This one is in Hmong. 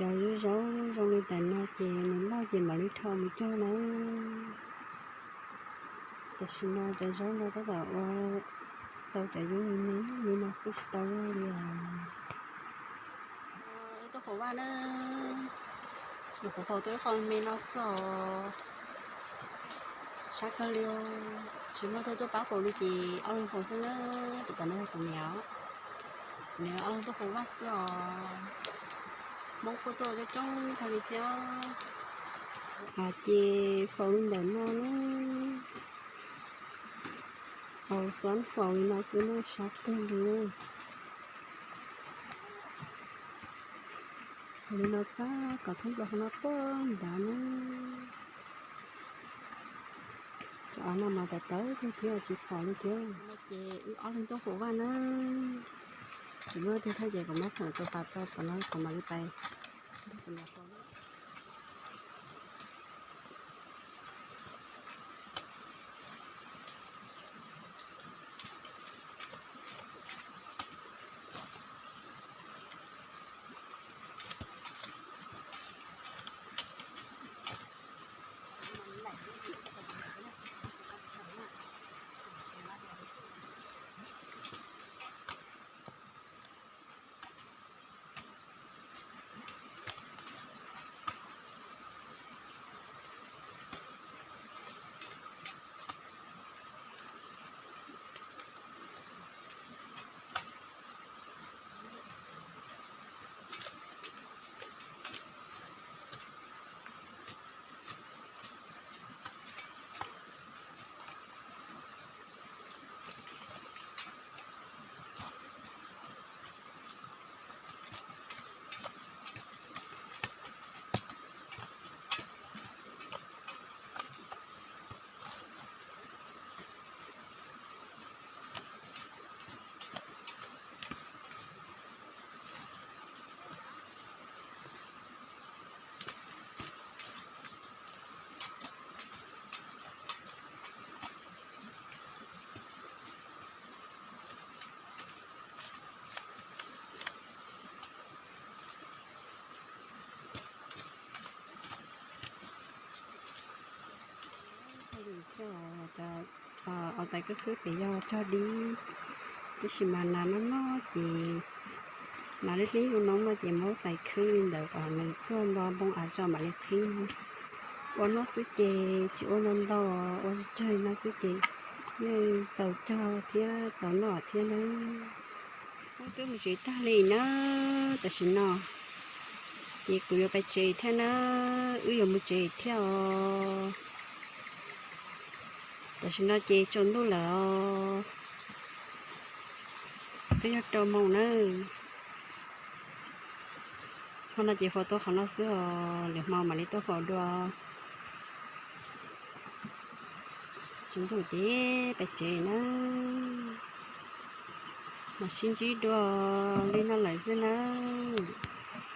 Cov yub zaub zoo li ntawm no ces nws loj ces mam li rho mus cog na. Tam sim no cov zaub no tab tom ua tau cov yub me me li no xwb tsis tau loj li os. Ib tug qhuav vaj na, nws qhuav faus tau ib qho me no xwb os. Sab kawg li, tsis muaj tej tuaj pab faus li ces ob leeg faus xwb na. Tus tom no yog kuv niam, nws ob leeg tuaj faus vaj xwb os. Hmoob kuj tuaj coob coob kawg li thiab. Ces faus li ntawm no na, faus xob faus li no xwb na, sab kawg li. Faus li no tag kom thoob plaws qhov no puag nrad na. Cov av no mas tawv tawv kawg thiab tsis pom li thiab. Ces wb ob leeg tuaj faus vaj na, tsis muaj leej twg thiab ces kuv muab txheem tus pas tso tom no kuv mam li pais. Thiab os, cov, os, tais kab khwb pem yog cog dib, tab sis mas nas noj noj ces nas liab liab zoo no no ces muab tais khwb li ntawd kom nws tuaj nto npoo av tso mam li qhib. Ua noj xwb ces tsis ua ntau ntau, ua tsawg tsawg no xwb ces yeej txaus cog thiab txaus noj thiab na. Wb twb mus tsev tag li na, tam sim no ces kuv yuav pais tsev thiab na, wb yuav mus tsev thiab os. Tam sim no ces tsaus ntuj lawm os, twb yog rau moos na. Hmo no ces faus tau qhov no xwb os, lwm hmo mam li tuaj faus dua. Tsaus ntuj ces pais tsev na, mam sib ntsib dua li no lawm xwb nawb.